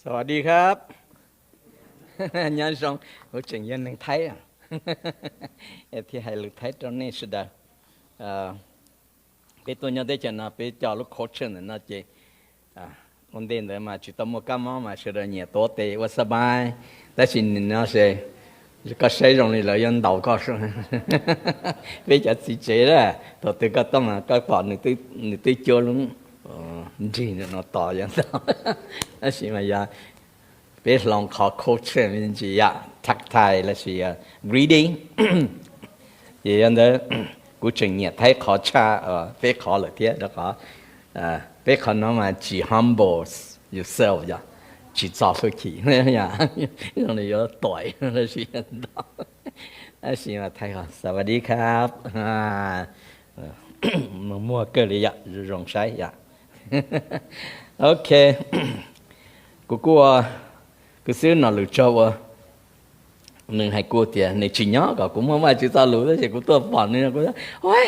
สวัสดีครับ Nyob zoo, kuv tseem yog neeg Thaib thiaj hais lus Thaib rau nej sawv daws. Peb tuaj nyob teb chaws no peb coj lub culture ntawm no ces ua ntej ntawd mas tsis tau muaj kab mob mas sawv daws nyiam tuav tes ua xab maib, tab sis nim no ces koj saib zoo li lawv yuav ntaus koj. Peb cov txiv tsev a, thaum twg koj tuaj mas koj pom nws twb cuab lub nrig no tos yuav ntaus. Tab sis mas yog peb hloov qhov culture me ntsis yom, tactile lossis greeting. Ces yog ntawd, kuv tseem nyiam Thaib qhov tshaj peb qhov lawm thiab rau qhov peb qhov no mas tsis humble yourself yom, tsis txo hwj chim, zoo li yuav tuam lossis ntau. Tab sis mas Thaib qhov สวัสดีครับ muag kawg li yom, zoo saib yom. Ok, kuv kuj ua kwv xwb no lwm tsaug ua nws hais kuv tias nws tsis nyob kom kuv muaj Vajtswv txoj lus, tab sis kuv tuaj pom nws, kuv, ua,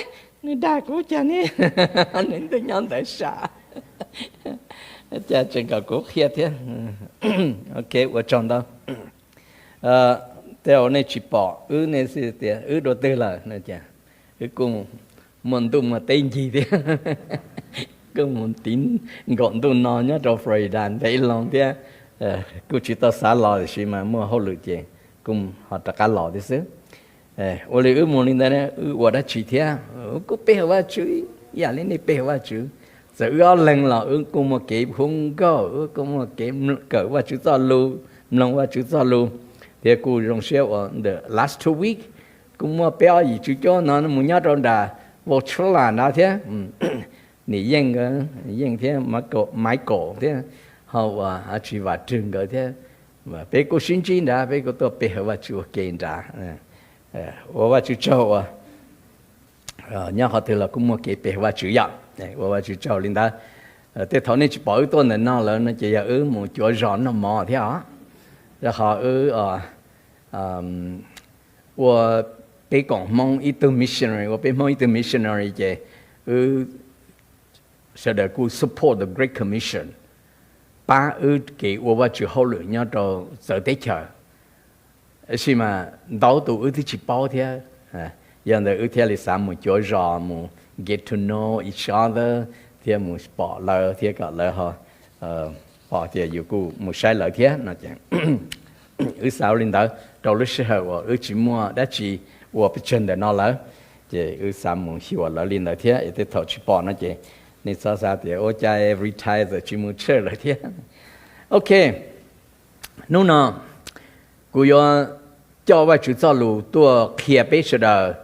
nws dag kuv cas ne? Nws twb nyob ntawd sam, cas tseem kom kuv qhia thiab. Ok, ua tsaug ntau. Tej zaum nej tsis pom wb, nej xav tias wb dua twg lawm no ces wb kuj muaj ntuj muaj teb ncig thiab, kuj mus tiv nkaum ntuj no nyob rau Florida ntev loo thiab, kuj tsis tau xav los tiam sis mas muaj hauj lwm ces kuj ho rov qab los thiab xwb. Ua li wb mus li ntawd wb ua dab tsi thiab? Wb kuj pe hawm Vajtswv ib yam li nej pe hawm Vajtswv. Txawm wb ob leeg los wb kuj muaj kev hu nkauj, wb kuj muaj kev kawm Vajtswv txoj lus, mloog Vajtswv txoj lus, thiab kuj zoo siab uas the last two week kuj muaj peb ob yim tswv cuab no mus nyob rau nram Vauxhall ntawd thiab. Nim Yeej, Yeej thiab Michael thiab ho uas tsis Vam Rwg nkawd thiab, peb kuj sib ntsib nrad, peb kuj tuaj pe hawm Vajtswv ua ke nrad. Ua Vajtswv tsaug uas nyob qhov twg los kuj muaj kev pe hawm Vajtswv yom. Ua Vajtswv tsaug li ntawd. Tej thaum nej tsis pom wb tuaj ntawm no lawm no ces yog wb mus cuav zos noj mov thiab os. Rau qhov wb ua peb koom Hmoob ib tug missionary, ua peb Hmoob ib tug missionary ces wb sawv daws kuj support the Great Commission, pab wb kev ua Vajtswv hauj lwm nyob rau txawv teb chaws. Tab sis mas ntau tus wb twb tsis paub thiab. Yog ntawd wb thiaj li xav mus cuav zos mus get to know each other thiab mus pom lawv thiab kom lawv ho pom tias yus kuj mus saib lawv thiab no ces wb xav li ntawd rau lub sij hawm uas wb tsis muaj dab tsi ua pes tsawg ntawm no lawm, ces wb xav mus xyuas lawv li ntawd thiab. Es tej thaum tsis pom no ces nej txhob xav tias ua cas retire txawm tsis mus church lawm thiab. Ok, hnub no kuv yuav coj Vajtswv txoj lus tuaj qhia peb sawv daws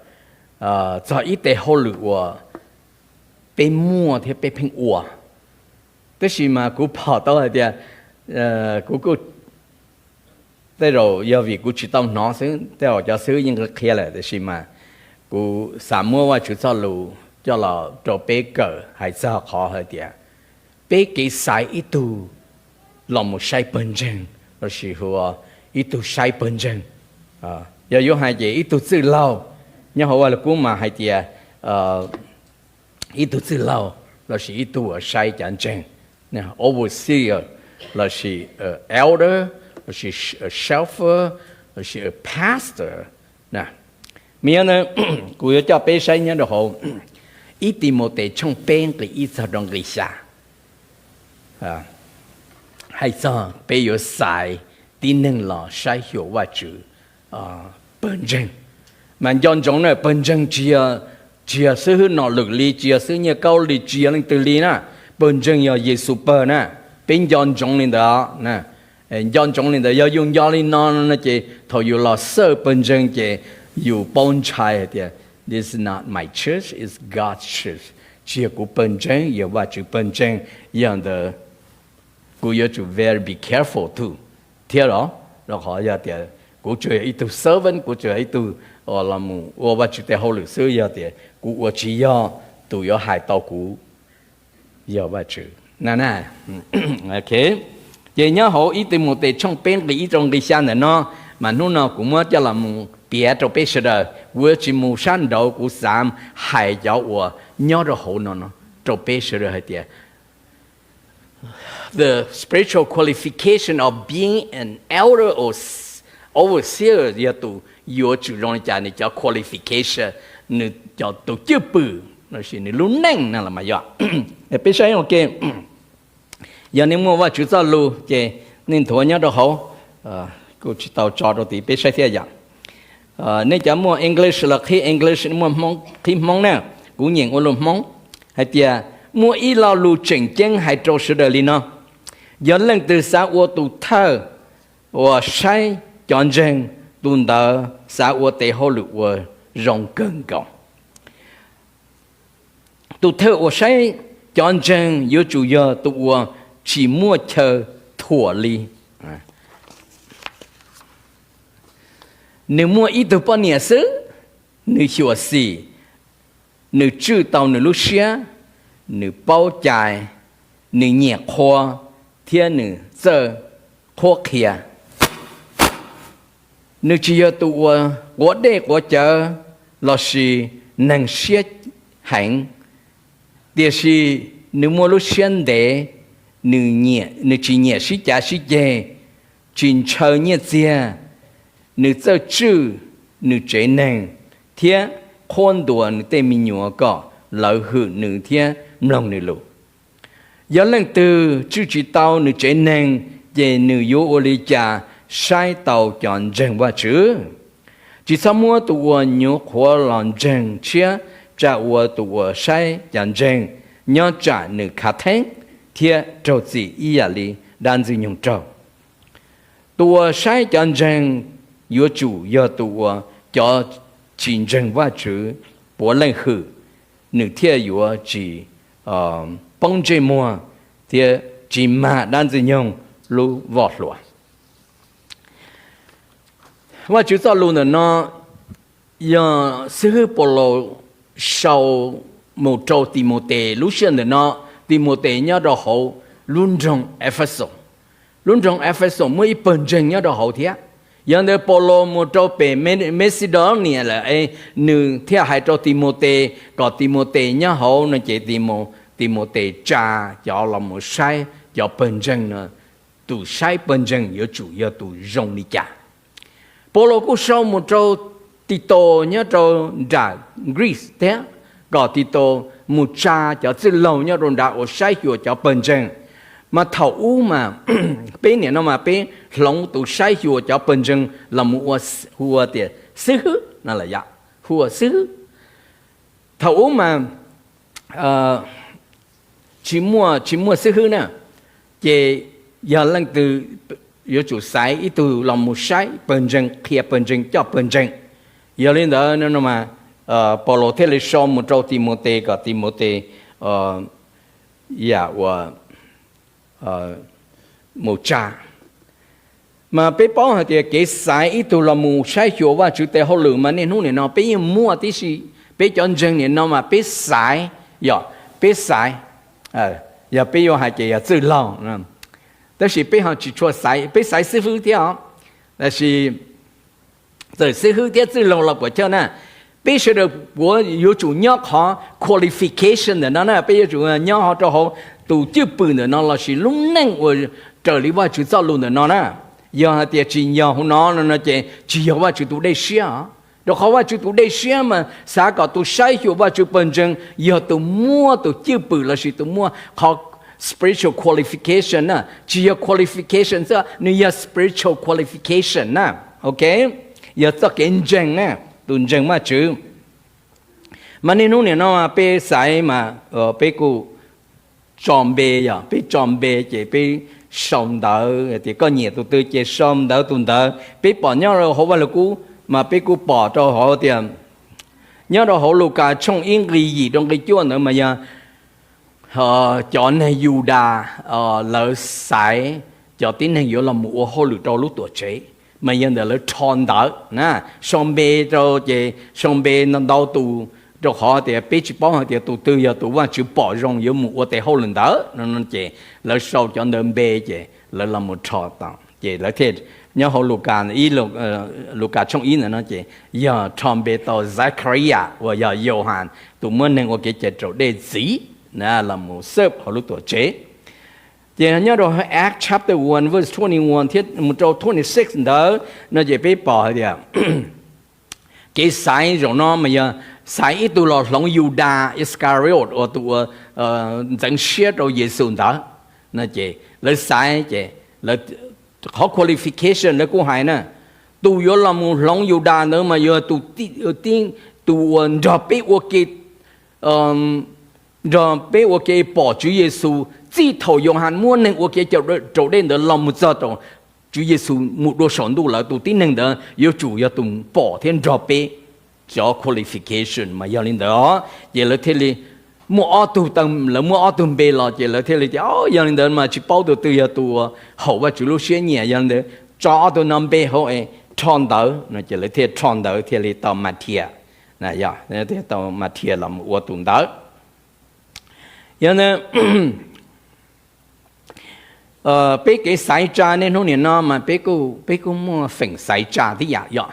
txog ib teg hauj lwm uas peb muaj thiab peb pheej ua. Tab sis mas kuv pom tau hais tias kuv kuj, tej zaum yog vim kuv tsis tau hnov xwb, tej zaum cov xib hwb yeej qhia lawm, tab sis mas kuv xav muab Vajtswv txoj lus coj los rau peb kawm hais txog qhov hais tias peb kev xaiv ib tug los mus saib pawg ntseeg lossis hu ua ib tug saib pawg ntseeg. Yog yuav hais ces ib tug txwj laug, nyob hauv Vaj Lug Kub mas hais tias ib tug txwj laug lossis ib tug uas saib cov ntseeg, overseer lossis elder lossis shepherd lossis pastor. Mas yog ntawd kuv yuav coj peb saib nyob rau hauv ib Timautes tshooj peb nqe ib txog rau nqe xya, hais txog peb yuav xaiv tib neeg los saib xyuas Vajtswv pawg ntseeg. Mas nco ntsoov na, pawg ntseeg tsis yog xib hwb Nom Lwm li, tsis yog xib hwb Nyiaj Kaub li, tsis yog leej twg li na, pawg ntseeg yog Yexus pawg na. Peb nco ntsoov li ntawd, nco ntsoov li ntawd. Yog yus nco li no no ces thaum yus los xawj pawg ntseeg ces yus paub ntshai hais tias this is not my church, it's God's church. Tsis yog kuv pawg ntseeg, yog Vajtswv pawg ntseeg. Yog ntawd kuv yuav tsum very be careful too thiab los, rau qhov yog tias kuv tsuas yog ib tug servant, kuv tsuas yog ib tug uas los mus ua Vajtswv tes hauj lwm xwb, yog tias kuv ua tsis yog, tus yuav hais tau kuv yog Vajtswv na. Ces nyob hauv ib Timautes tshooj peb nqe ib rau nqe xya ntawm no, mas hnub no kuv muab coj los mus piav rau peb sawv daws, kuv yuav tsis mus sab nraud, kuv xav hais cov uas nyob rau hauv no no rau peb sawv daws hais tias the spiritual qualification of being an elder or overseer, yog tus yuav tsum zoo li cas, nws cov qualification, nws cov tus cwj pwm, nws lub neej no los mas yog. Peb saib ua ke, yog nej muaj Vajtswv txoj lus ces nej nthuav nyob rau hauv, kuj tsis tau tso rau tid, peb saib thiab yom. Nej cov muaj English los qhib English, muaj Hmoob qhib Hmoob na, kuv nyeem ua lus Hmoob hais tias, muaj ib lo lus tseem ceeb hais rau sawv daws li no: yog leej twg xav ua tus thawj uas saib cov ntseeg, tus ntawd xav ua tes hauj lwm uas zoo kawg nkaus. Tus thawj uas saib cov ntseeg yuav tsum yog tus uas tsis muaj chaw thuam li. Nws muaj ib tug poj niam xwb, nws xyuam xim, nws tswj tau nws lub siab, nws paub cai, nws nyiam qhua, thiab nws txawj qhuab qhia. Nws tsis yog tus uas quav dej quav cawv lossis neeg siab heev, tiam sis nws muaj lub siab ntev, nws tsis nyiam sib cav sib ceg, tsis ntshaw nyiaj txiag, nws txawj tswj nws tsev neeg thiab qhuab ntuas nws tej me nyuam kom lawv hwm nws thiab mloog nws lus. Yog leej twg tswj tsis tau nws tsev neeg, ces nws yuav ua li cas saib tau cov ntseeg Vajtswv? Tsis txhob muab tus uas nyuam qhuav los ntseeg tshiab tsa ua tus uas saib cov ntseeg, nyob tsam nws khav theeb thiab raug txim ib yam li dab ntxwg nyoog raug. Tus uas saib cov ntseeg yuav tsum yog tus uas cov tsis ntseeg Vajtswv puav leej hwm, nws thiaj yuav tsis poob ntsej muag thiab tsis mag dab ntxwg nyoog lub voj hlua. Vajtswv txoj lus ntawm no yog xib hwb Paulus sau mus rau Timautes. Lub sij hawm ntawm no Timautes nyob rau hauv lub nroog Ephesus. Lub nroog Ephesus muaj ib pawg ntseeg nyob rau hauv thiab. Yog ntawd Paulus mus rau pem Macedonia lawm es nws thiaj hais rau Timautes kom Timautes nyob hauv no ces Timautes tsa cov los mus saib cov pawg ntseeg no, tus saib pawg ntseeg yuav tsum yog tus zoo li cas. Paulus kuj sau mus rau Titus nyob rau nram Greece thiab, kom Titus mus tsa cov txwj laug nyob rau nrad uas saib xyuas cov pawg ntseeg. Mas thaum ub mas peb nim no mas peb hloov tus saib xyuas cov pawg ntseeg los mus ua, hu ua tias xib hwb no lawm yom, hu ua xib hwb. Thaum ub mas tsis muaj, tsis muaj xib hwb na, ces yog leej twg yuav tsum xaiv ib tug los mus saib pawg ntseeg, qhia pawg ntseeg, coj pawg ntseeg. Yog li ntawd no mas Paulus thiaj li sau mus rau Timautes kom Timautes yam uas mus tsa. Mas peb paub hais tias kev xaiv ib tug los mus saib xyuas Vajtswv tes hauj lwm mas niaj hnub nim no peb yeej muaj tib si. Peb cov ntseeg nim no mas peb xaiv, yog peb xaiv, yog peb yuav hais ces yog txwj laug, tab sis peb ho tsis tshua xaiv, peb xaiv xib hwb thiab os. Tab sis txawm xib hwb thiab txwj laug los puas chawj na, peb sawv daws puav yuav tsum nyob qhov qualification ntawm no na, peb yuav tsum nyob hauv rau hauv tus cwj pwm ntawm no lossis lub neej uas raws li Vajtswv txoj lus ntawm no na. Yog hais tias tsis yog hauv no no no ces tsis yog Vajtswv tus dej siab os. Rau qhov Vajtswv tus dej siab mas xav kom tus saib xyuas Vajtswv pawg ntseeg yog tus muaj tus cwj pwm lossis tus muaj qhov spiritual qualification na, tsis yog qualification xwb, nws yog spiritual qualification na. Ok, yog txoj kev ntseeg na, tus ntseeg Vajtswv. Mas niaj hnub nim no peb xaiv mas peb kuj tso npe, yog peb tso npe ces peb sau ntawv tias koj nyiam tus twg ces sau ntawv tus ntawd. Peb pom nyob rau hauv Vaj Lug Kub mas peb kuj pom rau hauv tias nyob rau hauv Lukas tshooj ib nqi yim rau nqi cuaj ntawd mas yog cov neeg Yudas lawv xaiv cov tib neeg yuav los mus ua hauj lwm rau lub tuam tsev, mas yog ntawm lawv rho ntawv na, sau npe rau ces sau npe ntau tus, rau qhov tias peb tsis paub hais tias tus twg yog tus Vajtswv pom zoo yuav mus ua tes hauj lwm ntawd no ces lawv sau cov ntawd npe ces lawv los mus rho tau ces lawv thiaj nyob hauv Lukas ib, Lukas tshooj ib ntawd no ces yog rho npe tau Zakharias uas yog Yauhas tus muab neeg ua kev cai raus dej ntxiv na los mus xawb hauv lub tuam tsev. Ces nyob rau Acts chapter one verse twenty one thiab mus rau twenty six ntawd no ces peb pom hais tias kev xaiv zaum no mas yog xaiv ib tug los hloov Yudas Iscariot uas tus uas ntxeev siab rau Yexus ntawd. No ces lawv xaiv ces qhov qualification lawv kuj hais na, tus yuav los mus hloov Yudas ntawd mas yog tus uas nrog peb ua ke nrog peb ua ke pom Tswv Yexus txij thaum Yauhas muab neeg ua kev cai raus dej ntawd los mus txog rau Tswv Yexus mus dua saum ntuj lawm, tus tib neeg ntawd yuav tsum yog tus pom thiab nrog peb. Cov qualification mas yog li ntawd os, ces lawv thiaj li muaj ob tug, lawv muaj ob tug npe los ces lawv thiaj li tias, o, yog li ntawd mas tsis paub tus twg yog tus uas haum Vajtswv lub siab nyiam, yog li ntawd tso ob tug no npe hauv es rho ntawv no ces lawv thiaj rho ntawv thiaj li tau Mathias, tau Mathias los ua tus ntawv. Yog peb kev xaiv tsa niaj hnub nim no mas peb kuj muaj feem xaiv tsa tib yam yom,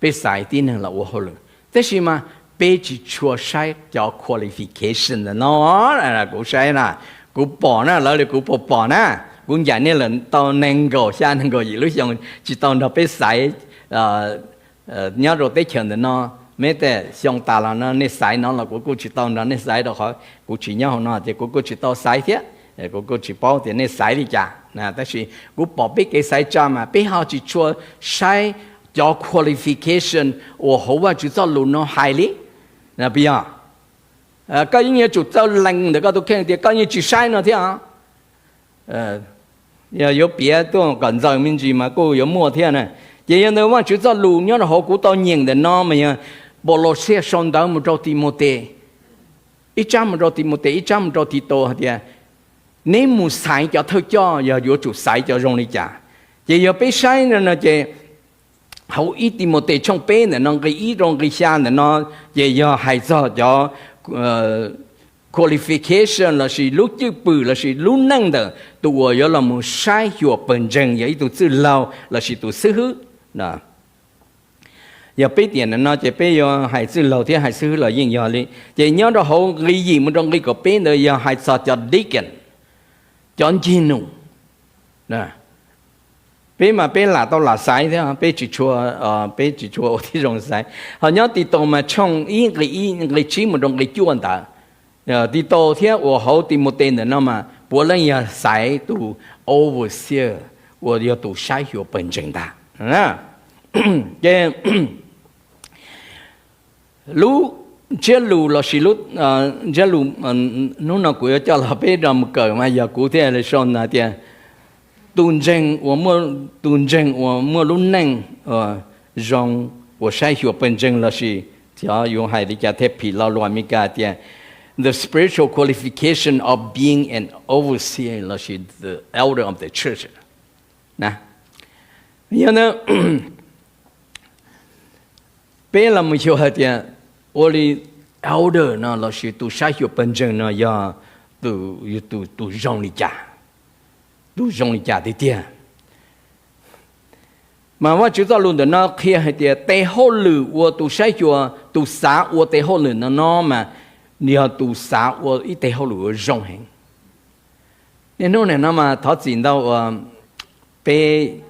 peb xaiv tib neeg los ua hauj lwm, tab sis mas peb tsis tshua saib cov qualification ntawm no. Kuv saib na, kuv pom na, lawv li kuv pom pom na, kuv ncaim nej lawm tau nees nkaum xya nees nkaum yim lub xyoo tsis tau nrog peb xaiv nyob rau teb chaws ntawm no. Meb tej xyoo tas los no nej xaiv no los kuv kuj tsis tau nrog nej xaiv rau qhov kuv tsis nyob hauv no ces kuv kuj tsis tau xaiv thiab, kuv kuj tsis paub tias nej xaiv li cas. Tab sis kuv pom peb kev xaiv tsa mas peb ho tsis tshua saib cov qualification uas hauv Vajtswv txoj lus no hais li. Puas yog? Koj yeej yuav tsum txawj lees ntawm koj tus kheej tias koj yeej tsis saib no thiab. Yog yuav piav tuaj kom ntxaws me ntsis mas kuj yuav muaj thiab na. Ces yog ntawd Vajtswv txoj lus nyob rau hauv kuv tau nyeem ntawm no mas yog Paulus thiaj sau ntawv mus rau Timautes, ib tsab mus rau Timautes ib tsab mus rau Titus hais tias neb mus xaiv cov thawj coj yog yuav tsum xaiv cov zoo li cas. Ces yog peb saib no ces hauv ib Timautes tshooj peb ntawm no nqe ib rau nqe xya ntawm no ces yog hais txog cov qualification lossis lub cwj pwm lossis lub neej ntawm tus uas yuav los mus saib xyuas pawg ntseeg yog ib tug txwj laug lossis tus xib hwb. Yog peb tiam ntawm no ces peb yuav hais txwj laug thiab hais xib hwb los yeej yog li. Ces nyob rau hauv nqe yim mus rau nqe kaum peb ntawd yog hais txog cov deacon, cov ncig nus. Peb mas peb lam tau lam xaiv thiab peb tsis tshua, peb tsis tshua ua tib zoo xaiv. Ho nyob Titus mas tshooj ib nqe ib nqe tsib mus rau nqe cuaj ntawd, Titus thiab uas hauv Timautes ntawm no mas puav leej yog xaiv tus overseer uas yog tus saib xyuas pawg ntseeg ntag. Ces lub ntsiab lus lossis lub ntsiab lus hnub no kuv yuav coj los peb rau mus kawm mas yog kuv thiaj li sau ntawd tias tus ntseeg uas muaj, tus ntseeg uas muaj lub neej zoo uas saib xyuas pawg ntseeg lossis cov yus hais li cas thiaj phim lo lus Amelikas tias the spiritual qualification of being an overseer lossis the elder of the church. Yog peb los mus xyuas hais tias ua li elder no lossis tus saib xyuas pawg ntseeg no yog tus, tus zoo li cas, tus zoo li cas tiag tiag. Mas Vajtswv txoj lus ntawm no qhia hais tias tes hauj lwm uas tus saib xyuas, tus xav ua tes hauj lwm no no mas yog tus xav ua ib tes hauj lwm uas zoo heev. Niaj hnub nim no mas thov txim ntau uas peb,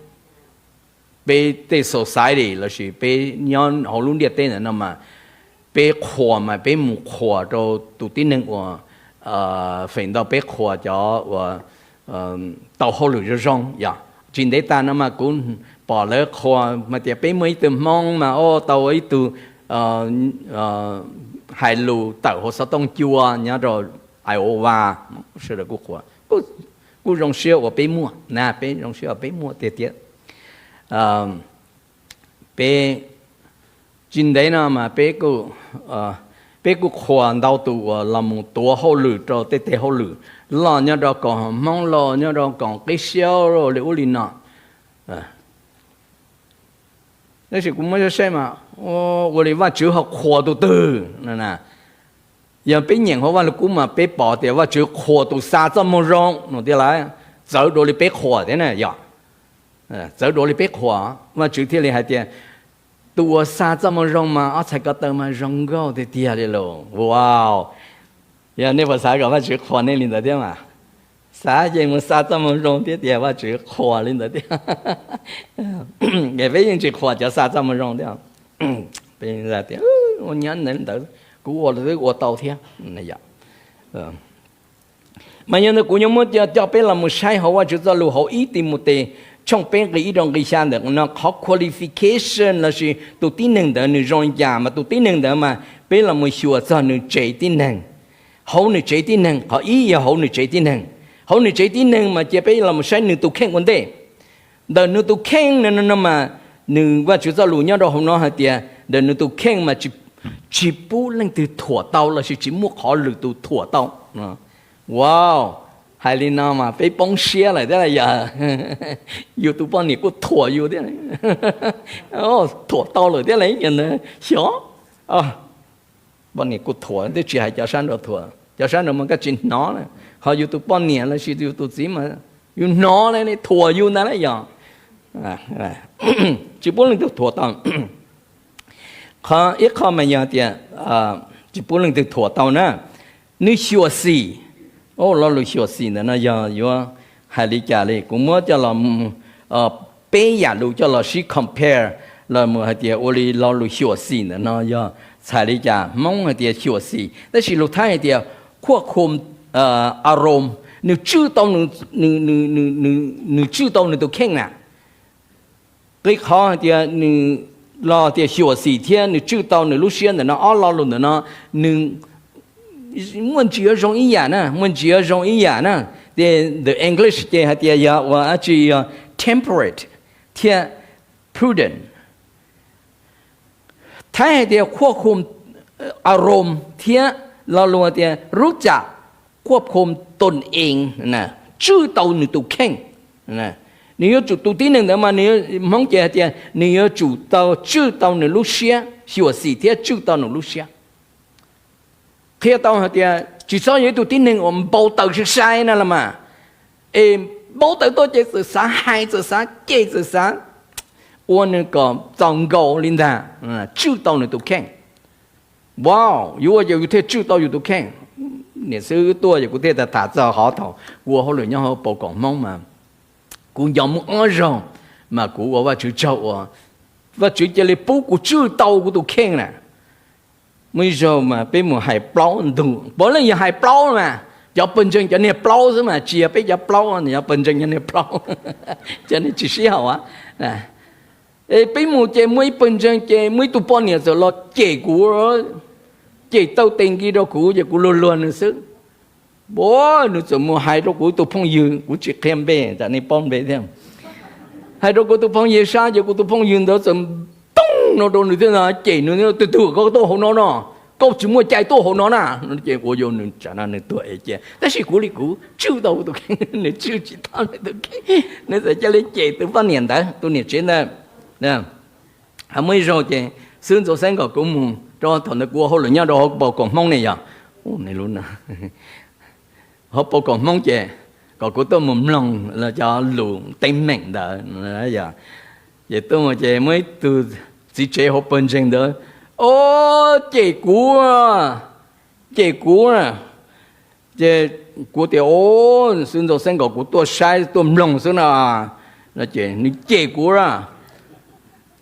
peb tej society lossis peb nyob hauv lub ntiaj teb ntawm no mas peb qhuas mas peb mus qhuas rau tus tib neeg uas feem ntau peb qhuas cov uas tau hauj lwm zoo zoo yom. Tsis ntev tas no mas kuv pom lawv qhuas mas tias peb muaj ib tug Hmoob mas o tau ua ib tug hais lus tawm hauv xov tooj cua nyob rau Iowa, sawv daws kuj qhuas, kuj zoo siab uas peb muaj na, peb zoo siab uas peb muaj tiag tiag. Peb tsis ntev no mas peb kuj, peb kuj qhuas ntau tus uas los mus tuav hauj lwm rau tej tes hauj lwm loj nyob rau koom haum Hmoob los nyob rau koom qib siab li ub li no. Tab sis kuv muab saib mas ua li Vajtswv ho qhuas tus twg no na. Yog peb nyeem hauv Vaj Lug Kub mas peb pom tias Vajtswv qhuas tus xa txoj moo zoo no tiag lawm, txawv dua li peb qhuas thiab na yom. Txawv dua li peb qhuas, Vajtswv thiaj li hais tias tus uas xa txoj moo zoo mas ob txhais ko taw mas zoo nkauj tiag tiag li los. Wow, yog nej puas xav kom Vajtswv qhuas nej li ntawd thiab mas? Xav ces mus xa txoj moo zoo thiab tias Vajtswv qhuas li ntawd thiab. Es peb yeej tsis qhuas cov xa txoj moo zoo thiab. Peb tias, ua nyob ntawd kuv ua twb ua tau thiab. Mas yog ntawd kuv yuav muab coj peb los mus saib hauv Vajtswv txoj lus hauv ib Timautes tshooj peb nqi ib rau nqi xya ntawm no qhov qualification lossis tus tib neeg ntawd nws zoo li cas, mas tus tib neeg ntawd mas peb los mus xyuas txog nws tsev tib neeg. Hauv nws tsev tib neeg, qhov ib yog hauv nws tsev tib neeg. Hauv nws tsev tib neeg mas cia peb los mus saib nws tus kheej ua ntej. Ntawm nws tus kheej no mas nws Vajtswv txoj lus nyob rau hauv no hais tias ntawm nws tus kheej mas tsis pub leej twg thuam tau lossis tsis muaj qhov lwm tus thuam tau. Wow, hais li no mas peb poob siab lawm thiab yog? Yus tus poj niam kuj thuam yus thiab. Thuam tau lawm thiab li, xyov. Poj niam kuj thuam, twb tsis hais cov sab nraud thuam, cov sab nraud mas koj tsis hnov na. Ho yus tus poj niam lossis yus tus txiv mas yus hnov li thuam yus ntag na yog? Tsis pub leej twg thuam tau. Qhov ib qho mas yog tias tsis pub leej twg thuam tau na. Nws xyuam xim. Lo lus xyuam xim ntawm no yog yuav hais li cas li? Kuv muab coj los peb yam lus coj los sib compare los mus hais tias ua li lo lus xyuam xim ntawm no yog txhais li cas. Hmoob hais tias xyuam xim, tab sis lus Thaib hais tias khuaj khum arom, nws tswj tau, nws tswj tau nws tus kheej na. Qhib qhov hais tias nws los tias xyuam xim thiab nws tswj tau nws lub siab ntawm no, ob lo lus ntawm no nws muaj ntsis yuav zoo ib yam na, muaj ntsis yuav zoo ib yam na. Ces ntawm English ces hais tias yog ua dab tsi, yog temperate thiab prudent. Thaib hais tias khuaj khum arom thiab lo lus tias rub cam khuaj khum tun eev, tswj tau nws tus kheej. Nws yuav tsum, tus tib neeg ntawd mas nws, Hmoob ces hais tias nws yuav tsum tau tswj tau nws lub siab, xyuam xim thiab tswj tau nws lub siab. Qhia tau hais tias tsis txhob yog ib tug tib neeg uas npau taws sai sai na los mas, es npau taws tuaj ces txawm xav hais, txawm xav cem, txawm xav ua nws kom txaus nkaus li ntag, tswj tau nws tus kheej. Wow, yuav ua cas yus thiaj tswj tau yus tus kheej? Niam xib hwb tuaj ces kuv thiaj tham txog qhov thaum kuv ua hauj lwm nyob hauv Pau Kaum Hmoob mas kuv nco muaj ob zaug mas kuv ua Vajtswv tsaug uas Vajtswv cia li pub kuv tswj tau kuv tus kheej na. Muaj ib zaug mas peb mus hais plaub ntug, puav leej yog hais plaub mas, cov pawg ntseeg cov niag plaub xwb mas, tsis yog peb cov plaub, cov pawg ntseeg cov niag plaub, cov niag tsis sib haum. Es peb mus ces muaj ib pawg ntseeg ces muaj ib tug poj niam txawm los cem kuv, cem taw tes nki rau kuv ces kuv luag luag nws xwb. Nws txawm mus hais rau kuv tus phooj ywg, kuv tsis qhia npe, tsam nej paub npe thiab. Hais rau kuv tus phooj ywg sab ces kuv tus phooj ywg ntawd txawm tooj no rau nws thiab, cem nws, tus twg koj tuaj hauv no no, koj tsis muaj cai tuaj hauv no na. Ces ua rau nws tsam no nws tuag es cia, tab sis kuv li kuv tswj tau kuv tus kheej, nws tswj tsis tau nws tus kheej, nws txawm cia li cem tus poj niam ntawd, tus niam tsev ntawd. Muaj ib zaug ces xib hwb Ntxoov Xeeb kom kuv mus rau thaum ntawd kuv ua hauj lwm nyob rau hauv Pau Kaum Hmoob ne yog, hauv Pau Kaum Hmoob ces kom kuv tuaj mus mloog los cov lus teeb meem ntawd. Ces tuaj mus ces muaj ib tug txiv tsev hauv pawg ntseeg ntawd, o, cem kuv, cem kuv. Ces kuv tias, o, xib hwb Ntxoov Xeeb kom kuv tuaj saib tuaj mloog xwb na. Ces nws cem kuv,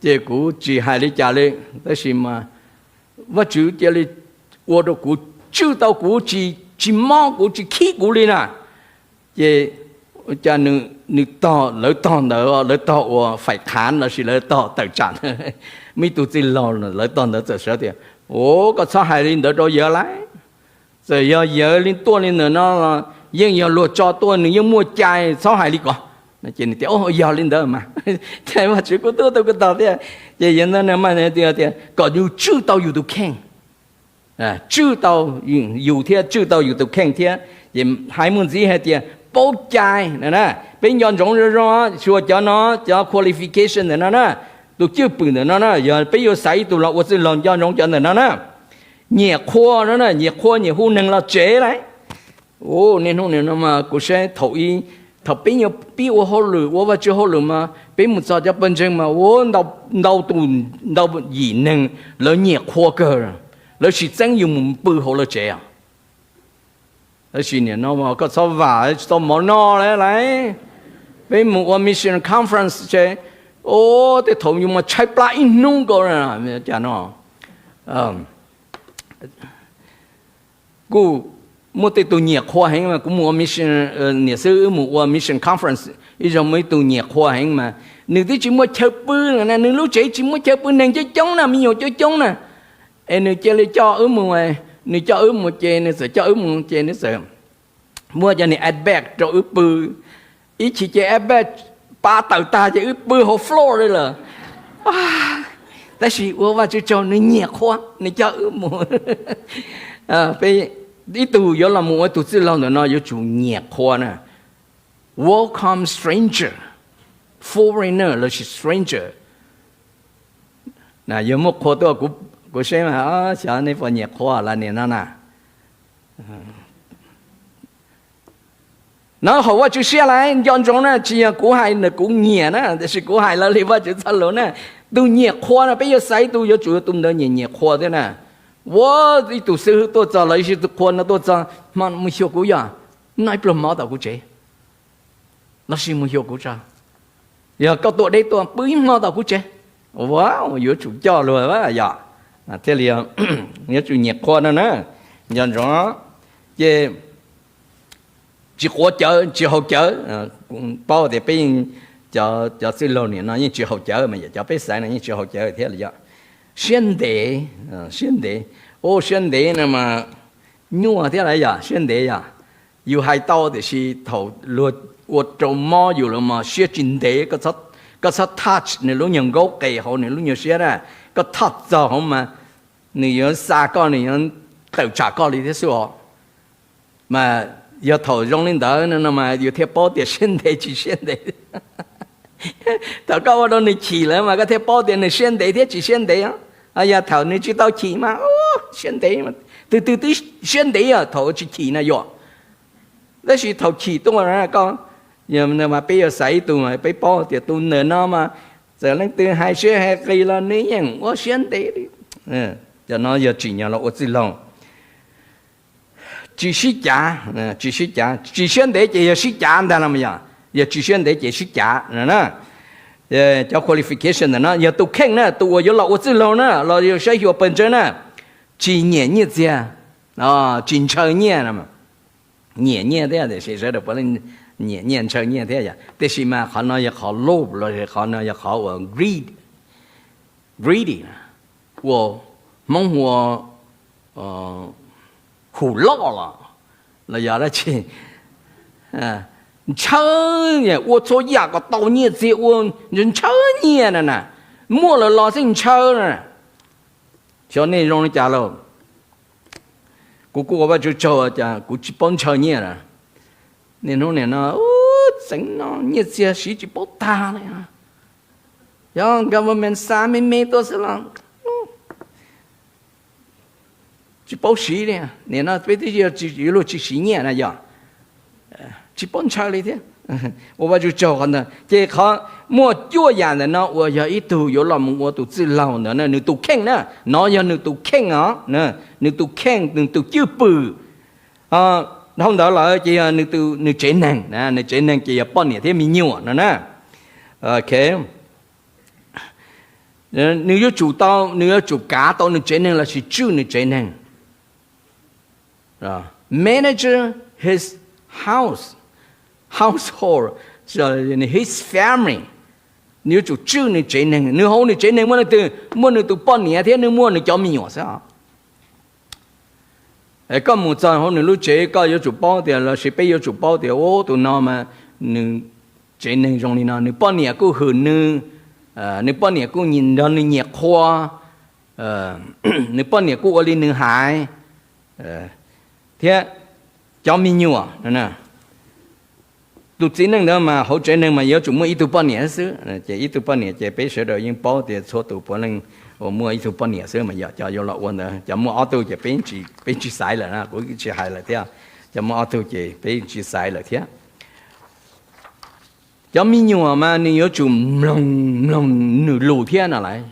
ces kuv tsis hais li cas li, tab sis mas Vajtswv cia li ua rau kuv tswj tau kuv tsis, tsis mob kuv tsis khib kuv li na. Ces cas nws tog, lawv tog ntawd, lawv tog ua faim qhav lossis lawv tog tawm tsam, muaj ib tug txij laug lawv tog ntawd txawm sawv tias, o, koj txhob hais li ntawd rau yawg lauj. Txawm yog yawg li tuaj li ntawm no los yeej yog luag tso tuaj, nws yeej muaj cai, txhob hais li ko. Ces nws tias, o, yog li ntawd mas. Ces Vajtswv kuj tuaj tau kuv tog thiab. Ces yog ntawd mas tias kom yus tswj tau yus tus kheej, tswj tau yus thiab tswj tau yus tus kheej thiab. Ces hais muaj ntxiv hais tias paub cai na. Peb nco ntsoov zoo zoo, xyuas cov no, cov qualification ntawm no na, tus cwj pwm ntawm no na, yog peb yuav xaiv ib tug los ua txwj laug nco ntsoov cov ntawm no na. Nyiam qhua no na, nyiam qhua nyiam hu neeg los tsev lauj. Niaj hnub nim no mas kuv saib thaum, thaum peb nyuam pib ua hauj lwm, ua Vajtswv hauj lwm mas peb mus txog cov pawg ntseeg mas ua ntau tus, ntau yim neeg lawv nyiam qhua kawg, lawv sim txeeb yus mus pw hauv lawv tsev os. Tab sis nim no koj txhob vam, tsis tau mov noj lawm lauj. Peb mus ua mission conference ces, o, tej thaum yus mas tshaib plab ib hnub nkaus cas no. Kuj muaj tej tug nyiam qhua heev mas kuv mus ua mission, niam xib hwb wb mus ua mission conference ib zaug, muaj ib tug nyiam qhua heev mas nws twb tsis muaj chaw pw na, nws lub tsev tsis muaj chaw pw, neeg coob coob na, me nyuam coob coob na. Es nws cia li coj wb mus, nws coj wb mus ces nws txawm coj wb mus ces nws txawm muab cov niag airbag rau wb pw. Ib chim ces airbag pab tawm tag ces wb pw hauv floor li lawm. Tab sis ua Vajtswv tsaug, nws nyiam qhua, nws coj wb mus. Peb, ib tug yuav los mus ua ib tug txwj laug ntawm no yuav tsum nyiam qhua na. Welcome stranger, foreigner lossis stranger. Yog muaj qhua tuaj, kuv seb mas, xyov nej puas nyiam qhua los nim no na. No haum Vajtswv siab lauj, nco ntsoov na, tsis yog kuv hais na, kuv nyiam na, tiam sis kuv hais los li Vajtswv txoj lus na. Tus nyiam qhua no peb yuav xaiv tus, yuav tsum yog tus ntawd nyiam nyiam qhua thiab na. Ua, ib tug xib hwb tuaj txog los ib tus qhua no tuaj txog, hmo mus xyuas kuv yom, noj ib pluag mov tom kuv tsev, lossis mus xyuas kuv tso, yog koj tuaj deb tuaj pw ib hmo tom kuv tsev. Ua, yuav tsum coj luag yom, thiaj li yuav tsum nyiam qhua no na. Nco ntsoov, ces tsis quav cawv tsis haus cawv. Paub tias peb, cov txwj laug nim no yeej tsis haus cawv mas yom, cov peb xaiv no yeej tsis haus cawv thiab los yog siab ntev, siab ntev. Ua siab ntev no mas nyuaj thiab lauj yom, siab ntev yom. Yus hais tau tiam sis thaum luag ua rau mob yus lawm mas siab tsis ntev, koj txhob touch nws lub nyuag nkaub qes hauv nws lub nyuag siab na, koj touch txog hauv mas nws yuav xa koj, nws yuav tawm tsam koj li thiab xwb os. Mas yog thaum zoo li ntawd no mas yus thiaj paub tias siab ntev tsis siab ntev. Thaum koj ua rau nws chim lawm mas koj thiaj paub tias nws siab ntev thiab tsis siab ntev. Yog thaum nws tsis tau chim mas siab ntev, twg twg twb siab ntev thaum tsis chim na yom. Tab sis thaum chim tuaj na koj, mas peb yuav xaiv ib tug mas peb paub tias tus ntawm no mas txawm leej twg hais siab hais qis los nws yeej ua siab ntev li. Cov no yog tsim nyog los ua txwj laug. Tsis sib cav, tsis sib cav, tsis siab ntev ces yog sib cav ntag no mas yog, yog tsis siab ntev ces sib cav na. Cov qualification ntawm no yog tus kheej na, tus uas yuav los ua txwj laug na los yog saib xyuas pawg ntseeg na, tsis nyiam nyiaj txiag, tsis ntshaw nyiaj. Nyiam nyiaj thiab tiam sis sawv daws puav leej nyiam nyiaj ntshaw nyiaj thiab yom, tiam sis mas qhov no yog qhov lob los qhov no yog qhov uas greed, greedy, ua Hmoob ua hum loj los, los yog dab tsi, ntshaw, ua txhua yam kom tau nyiaj txiag, ua ntshaw nyiaj na na, muaj lawm los xij ntshaw na. Xyov nej zoo li cas lauj. Kuv kuj ua Vajtswv tsaug cas kuv tsis paub ntshaw nyiaj na. Niaj hnub nim no txeev no nyiaj txiag siv tsis paub tag li. Yog government xa me me tuaj xwb los tsis paub siv li. Nim no peb twb yuav luag tsis siv nyiaj na yog tsis paub ntshaw li thiab. Ua Vajtswv tsaug qhov ntawd ces qhov muaj cuaj yam ntawm no uas yog ib tug yuav los mus ua tus txwj laug ntawd na, nws tus kheej na, no yog nws tus kheej os, nws tus kheej, nws tus cwj pwm. Dhau ntawd lawm ces yog nws tsev neeg, nws tsev neeg ces yog poj niam thiab me nyuam no na. Nws yuav tsum tau, nws yuav tsum kav tau nws tsev neeg lossis tswj nws tsev neeg. Manage his house, household, his family. Nws yuav tsum tswj nws tsev neeg. Nws hauv nws tsev neeg muaj leej twg? Muaj nws tus poj niam thiab nws muaj nws cov me nyuam xwb os. Koj mus txog hauv nws lub tsev koj yuav tsum paub tias, lossis peb yuav tsum paub tias, tus no mas nws tsev neeg zoo li no, nws poj niam kuj hwm nws, nws poj niam kuj nrog nws nyiam qhua, nws poj niam kuj ua li nws hais, thiab cov me nyuam. Tus txiv neej ntawd mas hauv tsev neeg mas yuav tsum muaj ib tug poj niam xwb, ces ib tug poj niam ces peb sawv daws yeej paub tias txhua tus puav leej uas muaj ib tug poj niam xwb mas yog cov yuav los ua ntawd. Cov muaj ob tug ces peb tsis xaiv lawm na, kuv tsis hais lawm thiab. Cov muaj ob tug ces peb tsis xaiv lawm thiab. Cov me nyuam mas nws yuav tsum mloog, mloog nws lus thiab no lauj.